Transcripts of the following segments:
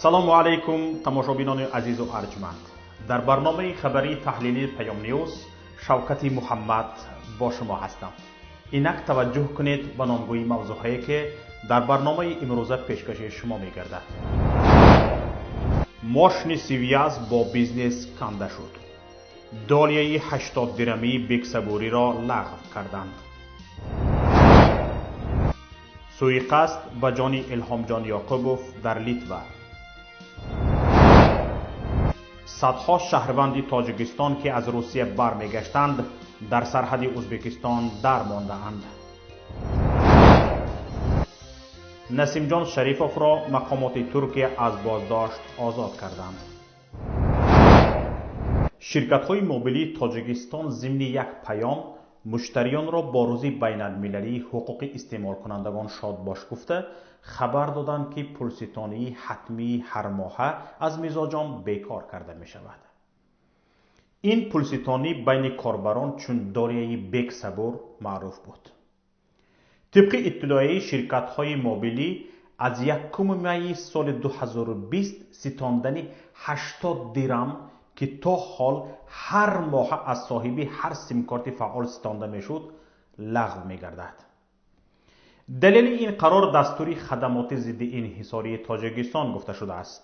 Салому алайкум, тамошобинони азизу арҷманд. Дар барномаи хабарии таҳлилии Паём Ньюз Шавкати Муҳаммад бо шумо ҳастам. Инак таваҷҷӯҳ кунед ба номгӯи мавзӯъҳое, ки дар барномаи имрӯза пешкаши шумо мегардад. Мошни Связь бо бизнес канда шуд. Долияи 80 дирамии Бексабуриро лағв карданд. Суиқасд ба ҷони Илҳомҷон Ёқубов дар Литва. Садҳо шаҳрванди Тоҷикистон, ки аз Русия бармегаштанд, дар сарҳади Ӯзбекистон дармондаанд. Насимҷон Шарифовро мақомоти Туркия аз боздошт озод карданд. Ширкатҳои мобилии Тоҷикистон зимни як паём муштариёнро бо рӯзи байналмилалии ҳуқуқи истеъмолкунандагон шодбош гуфта, хабар доданд, ки пулситонии ҳатмии ҳармоҳа аз мизоҷон бекор карда мешавад. Ин пулситонӣ байни корбарон чун дорияи Бексабур маъруф буд. Тибқи иттилоияи ширкатҳои мобилӣ, аз 1 майи соли 2020 ситондани 80 дирам, ки то ҳол ҳар моҳа аз соҳиби ҳар симкорти фаъол ситонда мешуд, лағв мегардад. Далели ин қарор дастури хадамоти зидди инҳисории Тоҷикистон гуфта шудааст,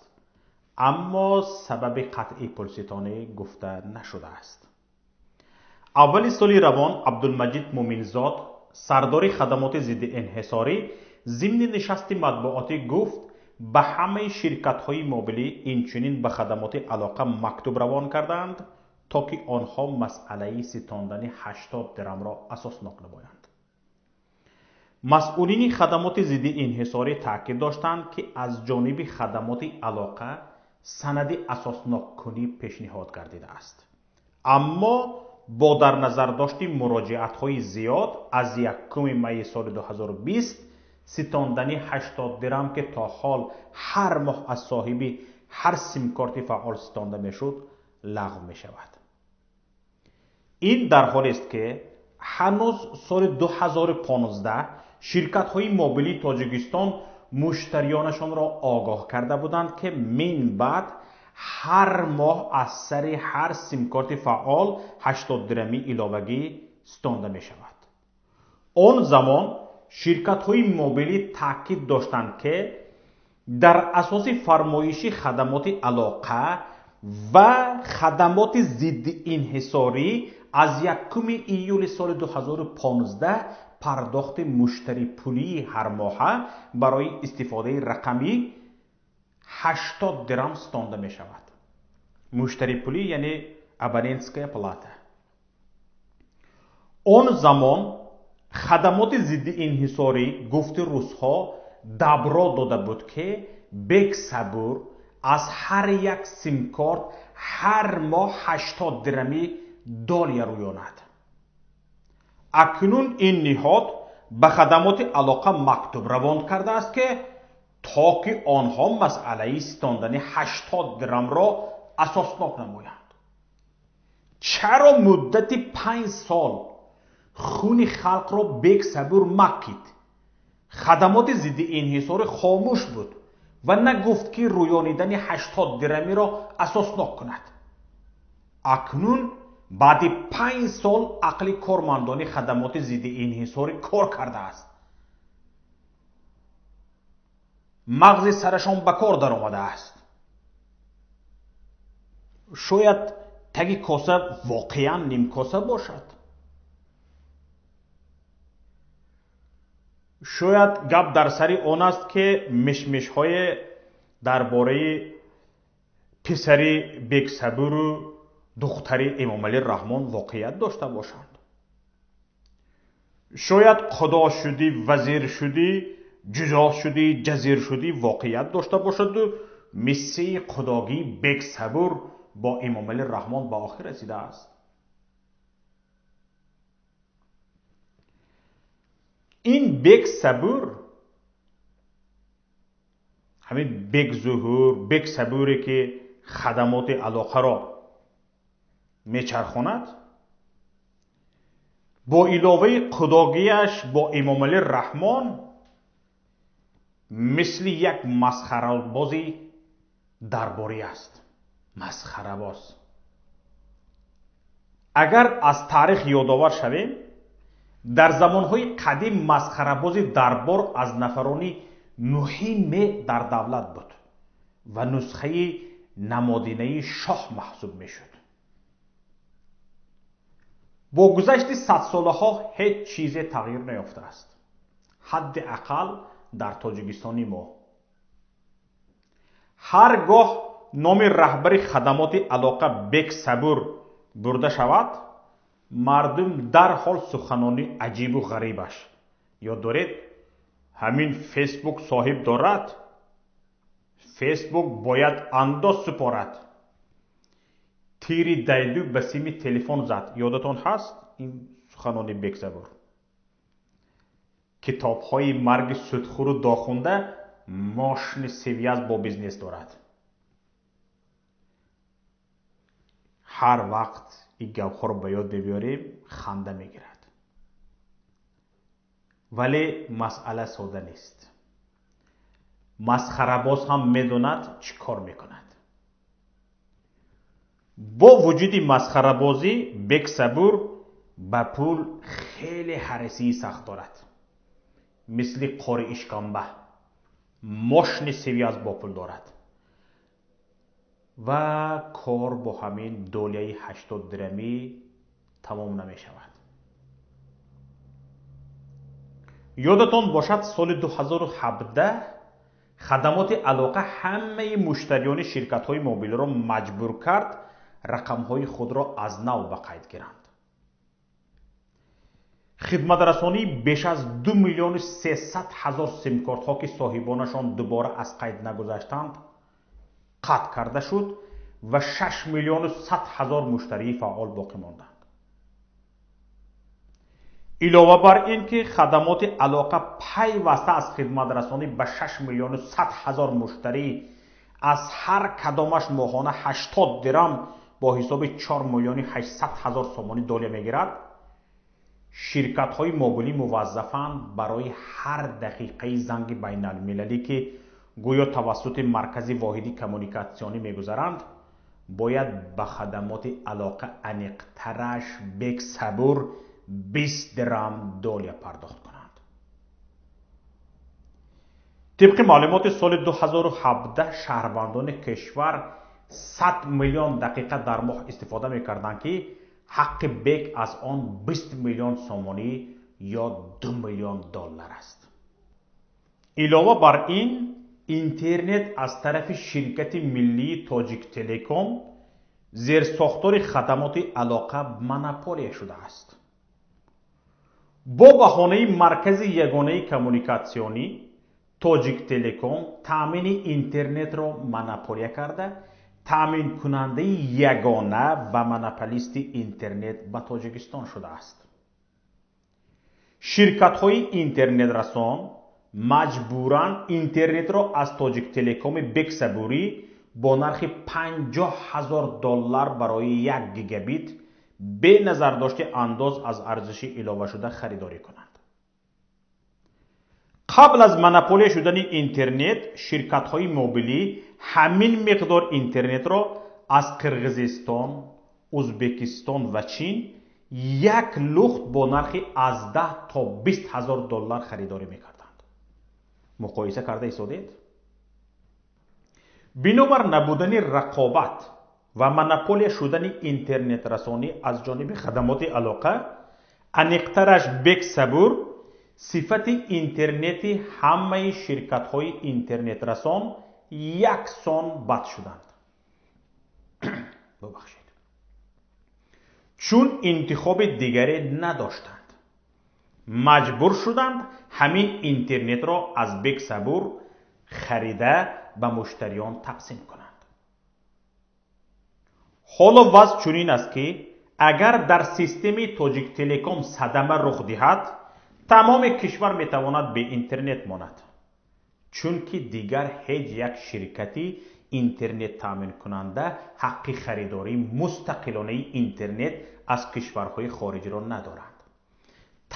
аммо сабаби қатъи пулситонӣ гуфта нашудааст. Аввали соли равон Абдулмаҷид Муминзод, сардори хадамоти зидди инҳисорӣ, зимни нишасти матбуотӣ гуфт, ба ҳамаи ширкатҳои мобилӣ, инчунин ба хадамоти алоқа мактуб равон кардаанд, то ки онҳо масъалаи ситондани 80 дирамро асоснок намоянд. Масъулини хадамоти зидди инҳисорӣ таъкид доштанд, ки аз ҷониби хадамоти алоқа санади асосноккунӣ пешниҳод гардидааст, аммо бо дар назардошти муроҷиатҳои зиёд аз 1 майи соли 2020 ситондани 80 дирам, ки то ҳол ҳар моҳ аз соҳиби ҳар симкорти фаъол ситонда мешуд, лағв мешавад. Ин дар ҳолест, ки ҳанӯз соли 2015 ширкатҳои мобилии Тоҷикистон муштариёнашонро огоҳ карда буданд, ки мин баъд ҳар моҳ аз сари ҳар симкорти фаъол 80 дирамӣ иловагӣ ситонда мешавад. Он замон ширкатҳои мобилӣ таъкид доштанд, ки дар асоси фармоиши хадамоти алоқа ва хадамоти зидди инҳисорӣ аз 1 июли соли 2015 пардохти муштарипулии ҳармоҳа барои истифодаи рақамӣ 80 дирам ситонда мешавад. Муштарипулӣ яъне абонентская плата. Он замон хадамоти зидди инҳисорӣ гуфти русҳо дабро дода буд, ки Бексабур аз ҳар як симкорт ҳар моҳ 80 дирамӣ долия рӯёнад. Акнун ин ниҳод ба хадамоти алоқа мактуб равон кардааст, ки то ки онҳо масъалаи ситондани 80 дирамро асоснок намоянд. Чаро муддати 5 сол хуни халқро Бексабур макид? Хадамоти зидди инҳисорӣ хомӯш буд ва нагуфт, ки рӯёнидани 80 дирамиро асоснок кунад. Акнун баъди 5 сол ақли кормандони хадамоти зидди инҳисорӣ кор кардааст. Мағзи сарашон ба кор даромадааст. Шояд таги коса воқеан нимкоса бошад. Шояд гап дар сари он аст, ки мишмишҳое дар бораи писари Бексабуру духтари Эмомалӣ Раҳмон воқеият дошта бошанд. Шояд худо шудӣ, вазир шудӣ, ҷузо шудӣ, ҷазир шудӣ воқеият дошта бошаду миссияи худогии Бексабур бо Эмомалӣ Раҳмон ба охир расидааст. Ин Бексабур ҳамин Бекзуҳур, Бексабуре, ки хадамоти алоқаро мечархонад, бо иловаи худогияш бо Эмомалӣ Раҳмон мисли як масхарабози Дарборӣ аст, масхарабоз. Агар аз таърих ёдовар шавем, дар замонҳои қадим масхарабози дарбор аз нафарони муҳиме дар давлат буд ва нусхаи намодинаи шоҳ маҳсуб мешуд. Бо гузашти садсолаҳо ҳеҷ чизе тағйир наёфтааст, ҳадди ақал дар Тоҷикистони мо. Ҳар гоҳ номи раҳбари хадамоти алоқа Бек Сабур бурда шавад, мардум дарҳол суханони аҷибу ғарибаш ёд доред. Ҳамин Фейсбук соҳиб дорад, Фейсбук бояд андоз супорад. Тири дайлу ба сими телефон зад. Ёдатон ҳаст ин суханони Бек Сабур? Китобҳои марги судхӯру дохунда мошини связь бо бизнес дорад. Ҳар вақт ин гапҳоро ба ёд мебиёрем, ханда мегирад. Вале масъала сода нест. Масхарабоз ҳам медонад чӣ кор мекунад. Бо вуҷуди масхарабозӣ Бек Сабур ба пул хеле ҳарисии сахт дорад. Мисли қори ишкамба мошини связь бо пул дорад ва кор бо ҳамин долияи 80 дирамӣ тамом намешавад. Ёдатон бошад, соли 2017 хадамоти алоқа ҳамаи муштариёни ширкатҳои мобилиро маҷбур кард рақамҳои худро аз нав ба қайд гиранд. Хидматрасонии беш аз 2 300 000 симкортҳо, ки соҳибонашон дубора аз қайд нагузаштанд, қатъ карда шуд ва 6 100 000 муштарии фаъол боқӣ монданд. Илова бар ин ки хадамоти алоқа пайваста аз хидматрасонӣ ба 6 100 000 муштарӣ аз ҳар кадомаш моҳона 80 дирам бо ҳисоби 4 800 000 сомонӣ долия мегирад, ширкатҳои мобилӣ муваззафанд барои ҳар дақиқаи занги байналмилалӣ, ки гӯё тавассути маркази воҳиди коммуникатсионӣ мегузаранд, бояд ба хадамоти алоқа аниқтараш Бек Сабур 20 дирам долия пардохт кунанд. Тибқи маълумоти соли 2017 шаҳрвандони кишвар 100 миллион дақиқа дар моҳ истифода мекарданд, ки ҳаққи Бек аз он 20 миллион сомонӣ ё 2 миллион доллар аст. Илова бар ин, интернет аз тарафи ширкати миллии Тоҷиктелеком зерсохтори хадамоти алоқа монополия шудааст. Бо баҳонаи маркази ягонаи коммуникатсионӣ Тоҷиктелеком таъмини интернетро монополия карда, таъминкунандаи ягона ва монополисти интернет ба Тоҷикистон шудааст. Ширкатҳои интернетрасон маҷбуран интернетро аз Тоҷиктелекоми Бек Сабурӣ бо нархи 50 000 доллар барои 1 гигабит бе назардошти андоз аз арзиши иловашуда харидорӣ кунанд. Қабл аз монополия шудани интернет, ширкатҳои мобилӣ ҳамин миқдор интернетро аз Қирғизистон, Узбекистон ва Чин як лухт бо нархи аз 10 то 20 000 доллар харидорӣ мекарданд. Муқоиса карда истодед? Бинобар набудани рақобат ва монополия шудани интернетрасонӣ аз ҷониби хадамоти алоқа, аниқтараш Бек Сабур, сифати интернети ҳамаи ширкатҳои интернетрасон яксон бад шуданд. Бубахшед. Чун интихоби дигаре надоштанд, маҷбур шуданд ҳамин интернетро аз Бек Сабур харида ба муштариён тақсим кунанд. Ҳоло вазъ чунин аст, ки агар дар системаи Тоҷиктелеком садама рух диҳад, тамоми кишвар метавонад бе интернет монад, чунки дигар ҳеҷ як ширкати интернет таъминкунанда ҳаққи харидории мустақилонаи интернет аз кишварҳои хориҷиро надорад.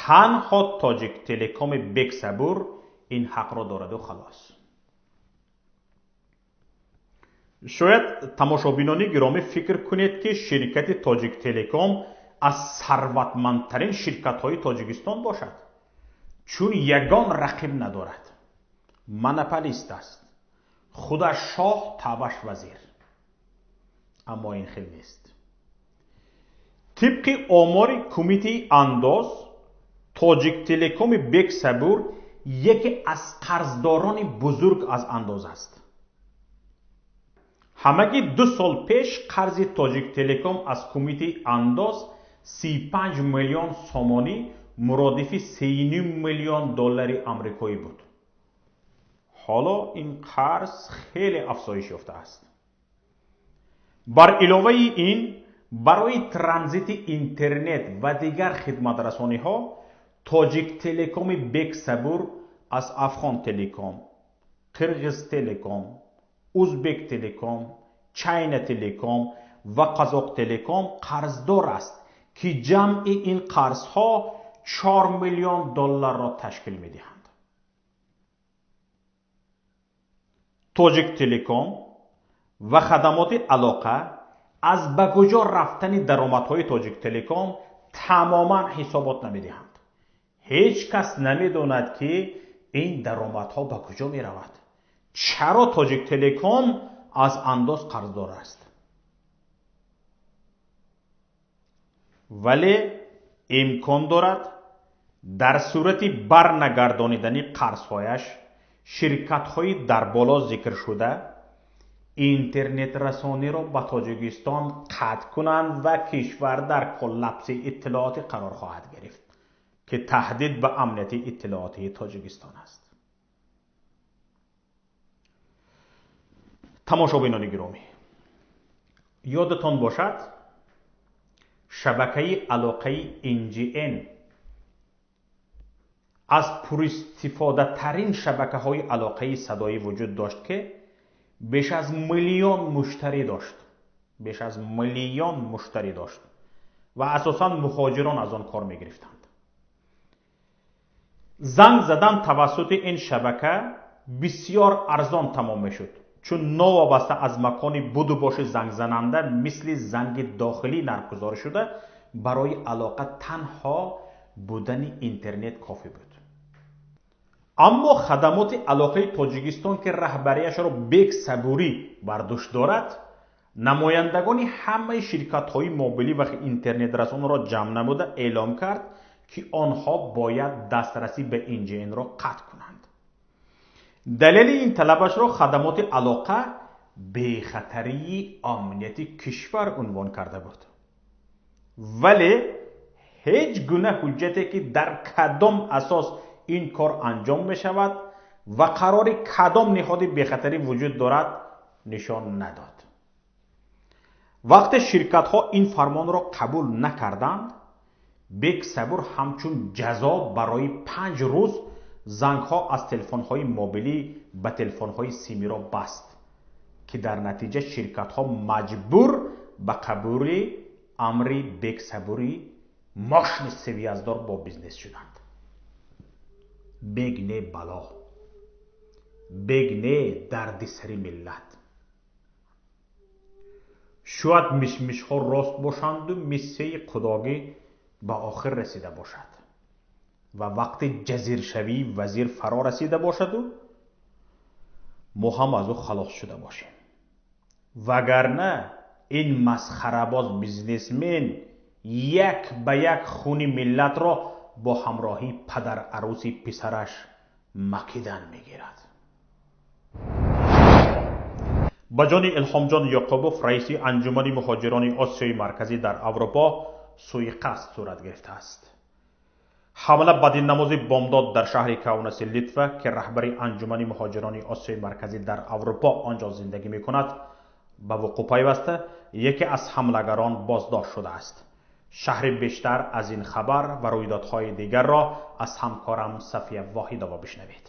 Танҳо Тоҷиктелекоми Бек Сабур ин ҳақро дораду халос. Шояд тамошобинони гиромӣ фикр кунед, ки ширкати Тоҷиктелеком аз сарватмандтарин ширкатҳои Тоҷикистон бошад, чун ягон рақиб надорад, монополист аст, худаш шоҳ, табаш вазир. Аммо ин хел нест. Тибқи омори Кумитаи андоз, Тоҷиктелекоми Бексабур яке аз қарздорони бузург аз андоз аст. Ҳамагӣ 2 сол пеш қарзи Тоҷиктелеком аз Кумитаи андоз 35 миллион сомонӣ, муродифи 3,5 миллион доллари амрикоӣ буд. Ҳоло ин қарз хеле афзоиш ёфтааст. Бар иловаи ин, барои транзити интернет ва дигар хидматрасониҳо Тоҷиктелекоми Бексабур аз Афғонтелеком, Қирғизтелеком, Узбектелеком, Чайнателеком ва Қазоқтелеком қарздор аст, ки ҷамъи ин қарзҳо 4 миллион долларро ташкил медиҳанд. Тоҷиктелеком ва хадамоти алоқа аз ба куҷо рафтани даромадҳои Тоҷиктелеком тамоман ҳисобот намедиҳанд. Ҳеҷ кас намедонад, ки ин даромадҳо ба куҷо меравад. Чаро Тоҷиктелеком аз андоз қарздор аст? Вале имкон дорад дар сурати барнагардонидани қарзҳояш ширкатҳои дар боло зикршуда интернетрасониро ба Тоҷикистон қатъ кунанд ва кишвар дар коллапси иттилоотӣ қарор хоҳад гирифт, ки таҳдид ба амнияти иттилоотии Тоҷикистон аст. Тамошобинони гиромӣ, ёдатон бошад, шабакаи алоқаи NGN аз пуристифодатарин шабакаҳои алоқаи садоӣ вуҷуд дошт, ки беш аз миллион муштарӣ дошт, беш аз миллион муштарӣ дошт ва асосан муҳоҷирон аз он кор мегирифтанд. Занг задан тавассути ин шабака бисёр арзон тамом мешуд, чун новобаста аз макони буду боши зангзананда мисли занги дохилӣ нархгузорӣ шуда, барои алоқа танҳо будани интернет кофӣ буд. Аммо хадамоти алоқаи Тоҷикистон, ки раҳбарияшро Бексабурӣ бар дӯш дорад, намояндагони ҳамаи ширкатҳои мобилӣ ва интернетрасонро ҷамъ намуда эълом кард, ки онҳо бояд дастрасӣ ба NGN-ро қатъ кунанд. Далели ин талабашро хадамоти алоқа бехатарии амнияти кишвар унвон карда буд. Вале ҳеҷ гуна ҳуҷҷате, ки дар кадом асос ин кор анҷом мешавад ва қарори кадом ниҳоди бехатарӣ вуҷуд дорад, нишон надод. Вақте ширкатҳо ин фармонро қабул накарданд, Бексабур ҳамчун ҷазо барои 5 рӯз зангҳо аз телефонҳои мобилӣ ба телефонҳои симиро баст, ки дар натиҷа ширкатҳо маҷбур ба қабули амри Бексабури мошини севияздор бо бизнес шуданд. Бег не бало, бег не дарди сари миллат. Шояд мишмишҳо рост бошанду миссияи худогӣ ба охир расида бошад ва вақти ҷазиршавии вазир фаро расида бошаду мо ҳам аз ӯ халос шуда бошем. Вагарна ин масхарабоз бизнесмен як ба як хуни миллатро бо ҳамроҳии падарарӯси писараш макидан мегирад. Ба ҷони Илҳомҷон Ёқубов, раиси Анҷумани муҳоҷирони Осиёи Марказӣ дар Аврупо, суиқасд сурат гирифтааст. Ҳамла баъди намози бомдод дар шаҳри Каунаси Литва, ки раҳбари Анҷумани муҳоҷирони Осиёи Марказӣ дар Аврупо он ҷо зиндагӣ мекунад, ба вуқӯъ пайваста, яке аз ҳамлагарон боздошт шудааст. Шаҳри бештар аз ин хабар ва рӯйдодҳои дигарро аз ҳамкорам Сафия Воҳидова бишнавед.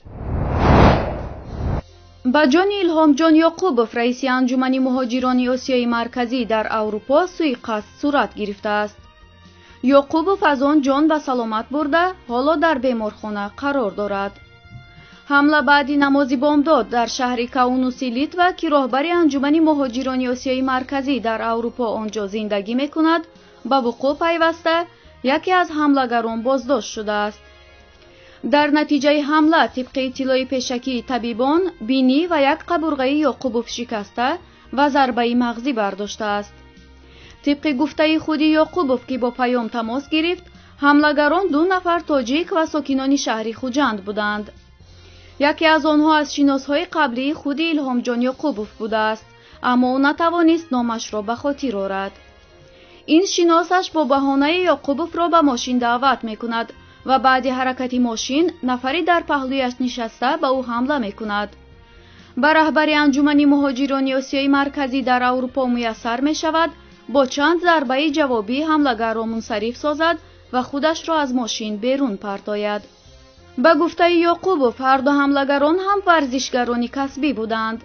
Ба ҷони Илҳомҷон Ёқубов, раиси Анҷумани муҳоҷирони Осиёи Марказӣ дар Аврупо, суиқасд сурат гирифтааст. Ёқубов аз он ҷон ба саломат бурда, ҳоло дар беморхона қарор дорад. Ҳамла баъди намози бомдод дар шаҳри Каунуси Литва, ки роҳбари анҷумани муҳоҷирони Осиёи Марказӣ дар Аврупо он ҷо зиндагӣ мекунад, ба вуқӯъ пайваста, яке аз ҳамлагарон боздошт шудааст. Дар натиҷаи ҳамла, тибқи иттилои пешакии табибон, бинӣ ва як қабурғаи Ёқубов шикаста ва зарбаи мағзӣ бардоштааст. Тибқи гуфтаи худи Ёқубов, ки бо паём тамос гирифт, ҳамлагарон 2 нафар тоҷик ва сокинони шаҳри Хуҷанд буданд. Яке аз онҳо аз шиносҳои қаблии худи Илҳомҷон Ёқубов будааст, аммо ӯ натавонист номашро ба хотир орад. Ин шиносаш бо баҳонаи Ёқубовро ба мошин даъват мекунад ва баъди ҳаракати мошин нафари дар паҳлӯяш нишаста ба ӯ ҳамла мекунад. Ба раҳбари анҷумани муҳоҷирони Осиёи Марказӣ дар Аврупо муяссар мешавад бо чанд зарбаи ҷавобӣ ҳамлагарро мунсариф созад ва худашро аз мошин берун партояд. Ба гуфтаи Ёқубов, ҳарду ҳамлагарон ҳам варзишгарони касбӣ буданд.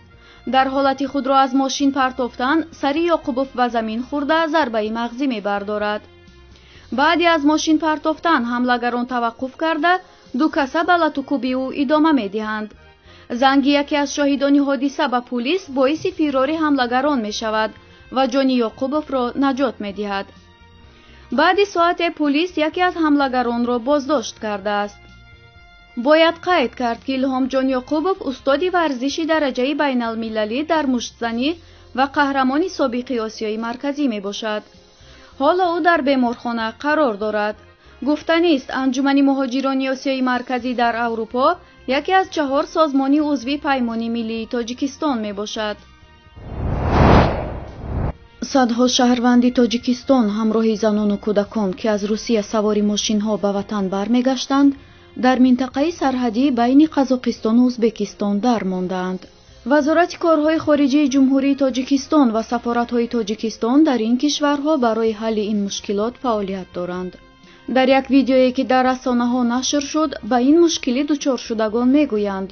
Дар ҳолати худро аз мошин партофтан сари Ёқубов ба замин хӯрда зарбаи мағзӣ мебардорад. Баъди аз мошин партофтан ҳамлагарон таваққуф карда, 2 каса ба латукӯби ӯ идома медиҳанд. Занги яке аз шоҳидони ҳодиса ба пулис боиси фирори ҳамлагарон мешавад ва ҷони Ёқубовро наҷот медиҳад. Баъди соате пулис яке аз ҳамлагаронро боздошт кардааст. Бояд қайд кард, ки Илҳомҷон Ёқубов устоди варзиши дараҷаи байналмилалӣ дар муштзанӣ ва қаҳрамони собиқи Осиёи Марказӣ мебошад. Ҳоло ӯ дар беморхона қарор дорад. Гуфтанист, анҷумани муҳоҷирони Осиёи Марказӣ дар Аврупо яке аз 4 созмони узви Паймони миллии Тоҷикистон мебошад. Садҳо шаҳрванди Тоҷикистон ҳамроҳи занону кӯдакон, ки аз Русия савори мошинҳо ба ватан бармегаштанд, дар минтақаи сарҳадӣ байни Қазоқистону Ӯзбекистон дармондаанд. Вазорати корҳои хориҷии Ҷумҳурии Тоҷикистон ва сафоратҳои Тоҷикистон дар ин кишварҳо барои ҳалли ин мушкилот фаъолият доранд. Дар як видеое, ки дар расонаҳо нашр шуд, ба ин мушкилӣ дучоршудагон мегӯянд: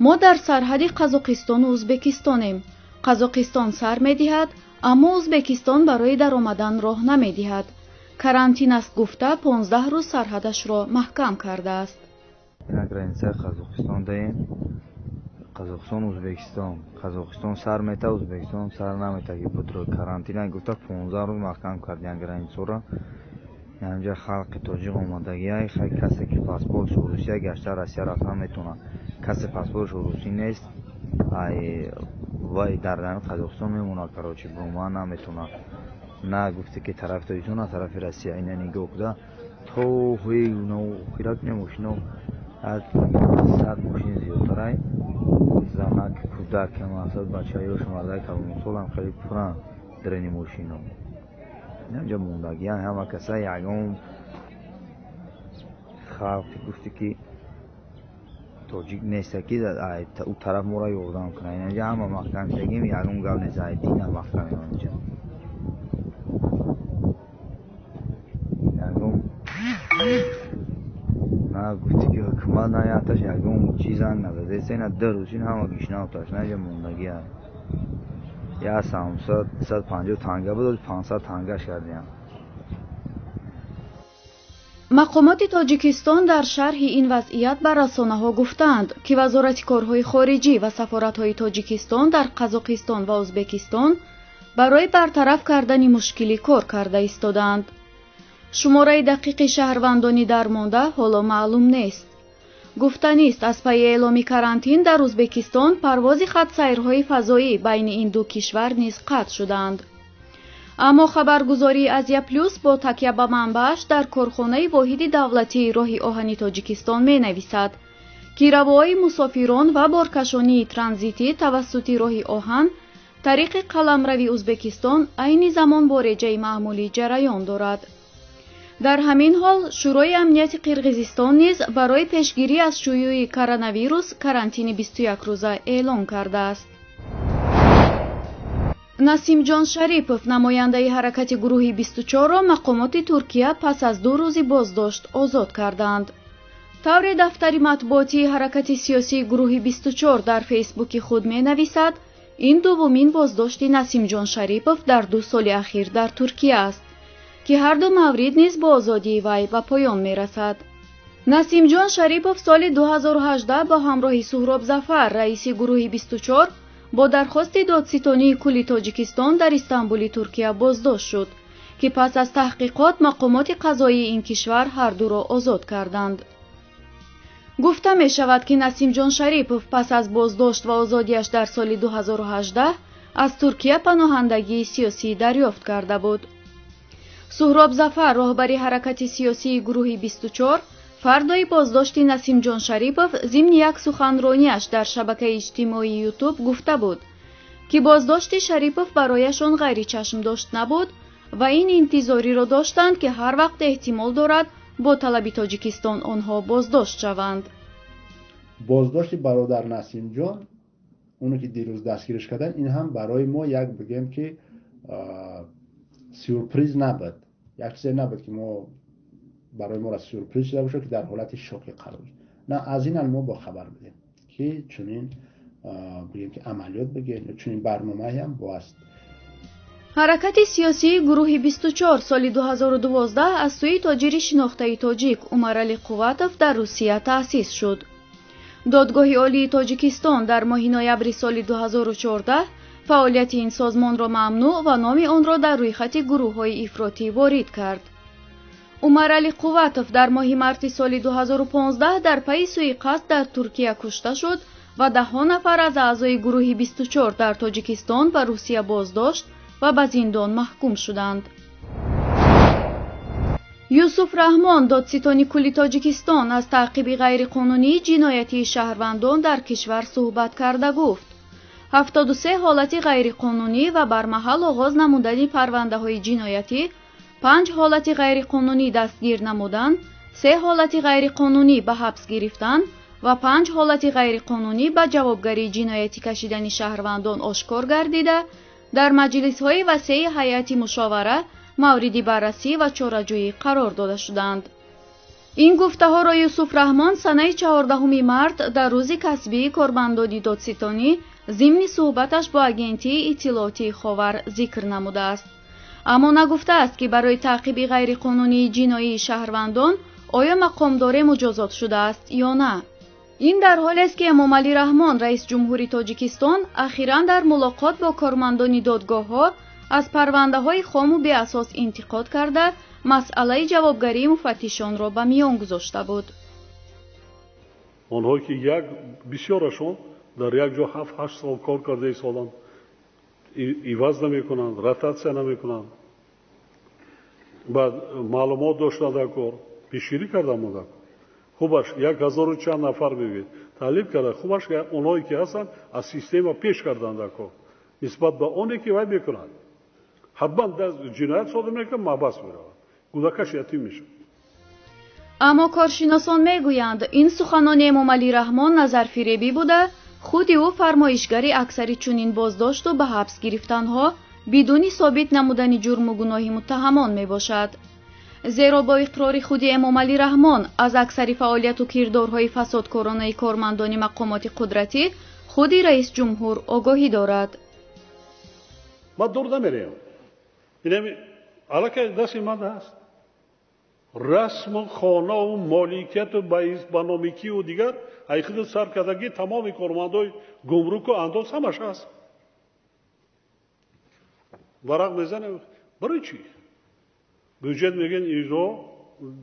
мо дар сарҳади Қазоқистону Ӯзбекистонем. Қазоқистон сар медиҳад, аммо Ӯзбекистон барои даромадан роҳ намедиҳад. Карантин аст гуфта 15 рӯз сарҳадашро маҳкам кардааст. Границаи Қазоқистон даем. Қазоқистон, Ӯзбекистон. Қазоқистон сар мета, Ӯзбекистон сар намета, ки будро карантин гуфта 15 рӯз маҳкам кардиян границаро. Ҳамҷа халқи тоҷик омадагиай, хай касе ки паспортш Русия гашта Россия рафтан метавонад. Касе паспортш русӣ нест, ай вай дар Қазоқистон мемонад, короче, буман наметавонад. На гуфте ки тарафи Тоҷикистон, на тарафи Россия. Ина нигоҳ куда то ҳирак мошино аз 100 мошин зиёдтарай. Занак, кӯдак, мақсад бачаёш, мардак калонсолам хеле пуран дарини мошино. Инҷа мондагиян ҳама каса ягон халқи гуфте ки тоҷик неста, ки ӯ тараф моро ёрдам кунад. Инҷа ҳама маҳкам шудагим, ягон гап нест, ай дина маҳкам инҷа. Ягон на гуфти ки ҳукумат наяташ, ягон чизан назадеста, ина 2 рӯзин ҳама гишнаоташ, наҷа мондагия. Я 750 танга буд, 500 тангаш кардиям. Мақомоти Тоҷикистон дар шарҳи ин вазъият ба расонаҳо гуфтаанд, ки Вазорати корҳои хориҷӣ ва сафоратҳои Тоҷикистон дар Қазоқистон ва Ӯзбекистон барои бартараф кардани мушкилӣ кор карда истодаанд. Шумораи дақиқи шаҳрвандони дармонда ҳоло маълум нест. Гуфтанист, аз пайи эъломи карантин дар Ӯзбекистон парвози хатсайрҳои фазоӣ байни ин ду кишвар низ қатъ шудаанд. Аммо хабаргузории Азия Плюс бо такя ба манбааш дар корхонаи воҳиди давлатии роҳи оҳани Тоҷикистон менависад, ки равои мусофирон ва боркашонии транзитӣ тавассути роҳи оҳан тариқи қаламрави Ӯзбекистон айни замон бо реҷаи маъмулӣ ҷараён дорад. Дар ҳамин ҳол Шӯрои амнияти Қирғизистон низ барои пешгирӣ аз шуюи коронавирус карантини 21 рӯза эълон кардааст. Насимҷон Шарипов, намояндаи ҳаракати гурӯҳи 24-ро мақомоти Туркия пас аз 2 рӯзи боздошт озод карданд. Тавре дафтари матбуотии ҳаракати сиёсии гурӯҳи 24 дар фейсбуки худ менависад, ин дуввумин боздошти Насимҷон Шарипов дар 2 соли ахир дар Туркия аст, ки ҳарду маврид низ бо озодии вай ба поён мерасад. Насимҷон Шарипов соли 2018 бо ҳамроҳи Суҳроб Зафар, раиси гурӯҳи 24, бо дархости додситонии кулли Тоҷикистон дар Истанбули Туркия боздошт шуд, ки пас аз таҳқиқот мақомоти қазоии ин кишвар ҳардуро озод карданд. Гуфта мешавад, ки Насимҷон Шарипов пас аз боздошт ва озодиаш дар соли 2018 аз Туркия паноҳандагии сиёсӣ дарёфт карда буд. Суҳроб Зафар, роҳбари ҳаракати сиёсии гурӯҳи 24, фардои боздошти Насимҷон Шарипов зимни як суханронияш дар шабакаи иҷтимоии Ютуб гуфта буд, ки боздошти Шарипов барояшон ғайричашмдошт набуд ва ин интизориро доштанд, ки ҳар вақт эҳтимол дорад бо талаби Тоҷикистон онҳо боздошт шаванд. Боздошти бародар Насимҷон, оне ки дирӯз дастгириш кардан, ин ҳам барои мо як бигем ки сюрприз набуд, як чизе набуд ки мо барои моро сюрприз шуда бошад, ки дар ҳолати шоки қарор. На, аз ин ҳам мо бохабар будем, ки чунин бигем ки амалиёт бигем, чунин барномае ҳам боаст. Ҳаракати сиёсии гурӯҳи 24 соли 2012 аз сӯи тоҷири шинохтаи тоҷик Умарали Қувватов дар Русия таъсис шуд. Додгоҳи Олии Тоҷикистон дар моҳи ноябри соли 2014 фаъолияти ин созмонро мамнӯъ ва номи онро дар рӯйхати гурӯҳҳои ифротӣ ворид кард. Умарали Қувватов дар моҳи марти соли 2015 дар пайи суиқасд дар Туркия кушта шуд ва даҳҳо нафар аз аъзои гурӯҳи 24 дар Тоҷикистон ва Русия боздошт ва ба зиндон маҳкум шуданд. Юсуф Раҳмон, додситони кулли Тоҷикистон, аз таъқиби ғайриқонунии ҷиноятии шаҳрвандон дар кишвар суҳбат карда гуфт: 73 ҳолати ғайриқонунӣ ва бармаҳал оғоз намудани парвандаҳои ҷиноятӣ, 5 ҳолати ғайриқонунӣ дастгир намудан, 3 ҳолати ғайриқонунӣ ба ҳабс гирифтан ва 5 ҳолати ғайриқонунӣ ба ҷавобгарии ҷиноятӣ кашидани шаҳрвандон ошкор гардида, дар маҷлисҳои васеи ҳайати мушовара мавриди баррасӣ ва чораҷӯӣ қарор дода шуданд. Ин гуфтаҳоро Юсуф Раҳмон санаи 14 март дар рӯзи касбии кормандони додситонӣ зимни суҳбаташ бо агентии иттилоотии Ховар зикр намудааст. Аммо нагуфтааст, ки барои таъқиби ғайриқонунии ҷиноии шаҳрвандон оё мақомдоре муҷозот шудааст ё на. Ин дар ҳолест, ки Эмомалӣ Раҳмон, раисҷумҳури Тоҷикистон, ахиран дар мулоқот бо кормандони додгоҳҳо аз парвандаҳои хому беасос интиқод карда, масъалаи ҷавобгарии муфаттишонро ба миён гузошта буд. Онҳое ки як бисёрашон дар як ҷо 7-8 сол кор карда истоданд, иваз намекунанд, ротатсия намекунанд, баъд маълумот доштанд дар кор, пешгирӣ карда монданд. Хубаш 1000 чанд нафар мебинед таълиф карда, хубаш онҳое ки ҳастанд аз система пеш карданд дар кор нисбат ба оне ки вай мекунад. Ҳатман ҷиноят содир мекунад, маҳбас меравад, кӯдакаш ятим мешавад. Аммо коршиносон мегӯянд, ин суханони Эмомалӣ Раҳмон назарфиребӣ буда, худи ӯ фармоишгари аксари чунин боздошту ба ҳабс гирифтанҳо бидуни собит намудани ҷурму гуноҳи муттаҳамон мебошад. Зеро бо иқрори худи Эмомалӣ Раҳмон аз аксари фаъолияту кирдорҳои фасодкоронаи кормандони мақомоти қудратӣ худи раисҷумҳур огоҳӣ дорад. Ман дур намерем. Аллакай дасти ман ҳаст. Расму хонаву моликияту ба номикиву дигар айхиду сар кардагӣ тамоми кормандои гумруку андоз ҳамаш ҳаст. Варақ мезанем. Барои чӣ? Бюджет мегӯянд иҷро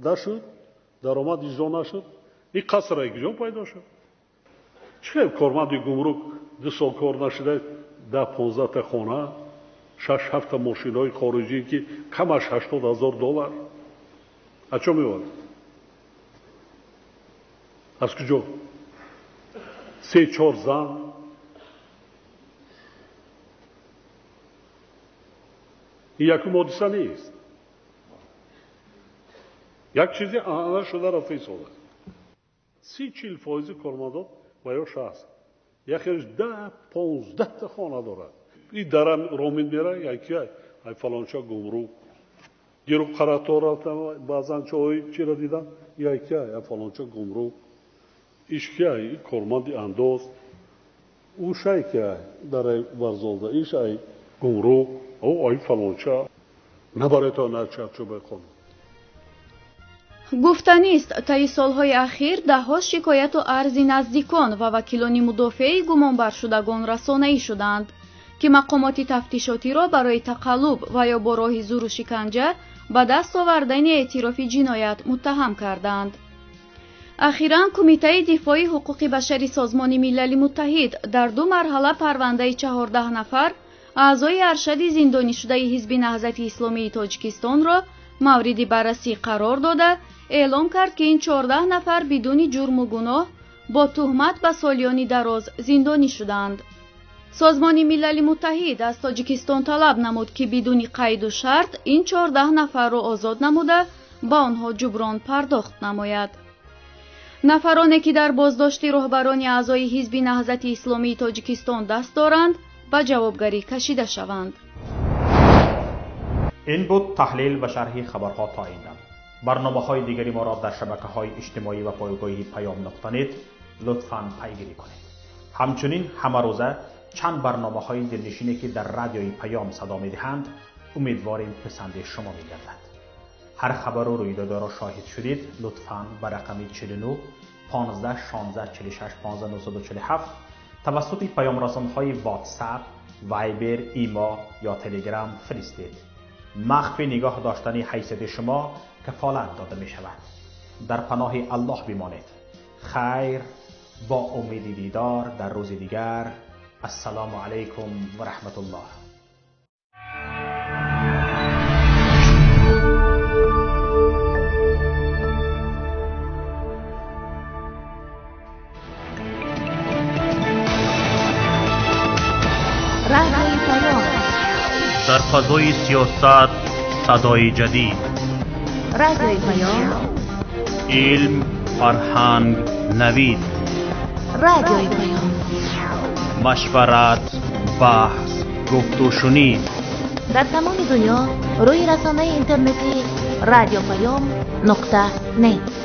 нашуд, даромад иҷро нашуд. Ин қаср куҷо пайдо шуд? Чӣ хел корманди гумрук 2 сол кор нашуда 10-15 та хона, 6-7 та мошинои хориҷӣ ки камаш 80,000 доллар. Аз чо меовард? Аз куҷо? 3-4 зан. Ин якум ҳодиса нест. Як чизе анъана шуда рафта истодааст. 30-40 фоизи кормандон ва ё 60. Яхелаш 10-15 та хона дорад. И дара ромин мера, яки ай фалонча гумрук. Диру Қаратор рафтам, баъзан чоҳои чиро дидам, яки ай фалонча гумрук. Иш ки ай корманди андоз. Ӯ шай ки ай дараи варзолда, иш ай гумрук, ӯ ай фалонча. Набарето на чарчӯбаи қонун. Гуфтанист, таи солҳои ахир даҳҳо шикояту арзи наздикон ва вакилони мудофиаи гумонбаршудагон расонаӣ шуданд, ки мақомоти тафтишотиро барои тақаллуб ва ё бо роҳи зуру шиканҷа ба даст овардани эътирофи ҷиноят муттаҳам карданд. Ахиран Кумитаи дифои ҳуқуқи башари Созмони Милали Муттаҳид дар ду марҳала парвандаи 14 нафар аъзои аршади зиндонишудаи Ҳизби Наҳзати Исломии Тоҷикистонро мавриди баррасӣ қарор дода, эълом кард, ки ин 14 нафар бидуни ҷурму гуноҳ бо туҳмат ба солиёни дароз зиндонӣ шуданд. Созмони Милали Муттаҳид аз Тоҷикистон талаб намуд, ки бидуни қайду шарт ин 14 нафарро озод намуда, ба онҳо ҷуброн пардохт намояд. Нафароне, ки дар боздошти роҳбарони аъзои Ҳизби Наҳзати Исломии Тоҷикистон даст доранд, ба ҷавобгарӣ кашида шаванд. Ин буд таҳлил ва шарҳи хабарҳо то ин дам. Барномаҳои дигари моро дар шабакаҳои иҷтимоӣ ва пойгоҳи Паём нуқта нет лутфан пайгирӣ кунед. Ҳамчунин ҳамарӯза чанд барномаҳои дилнишине, ки дар радиои Паём садо медиҳанд, умедворем писанди шумо мегардад. Ҳар хабару рӯйдодоро шоҳид шудед, лутфан ба рақами 49 15 16 46 15 947 тавассути паёмрасонҳои WhatsApp, Viber, Имо ё Telegram фиристед. Махфӣ нигоҳ доштани ҳайсияти шумо кафолат дода мешавад. Дар паноҳи Аллоҳ бимонед. Хайр, бо умеди дидор дар рӯзи дигар. Ассалому алайкум ва раҳматуллоҳ. Дар фазои сиёсат садои ҷадид, Радиои Паём, илм, фарҳанг, навид, Радиои Паём, машварат, баҳс, гуфтушунид. Дар тамоми дунё рӯи расонаи интернетии Радио Паём нуқта нет.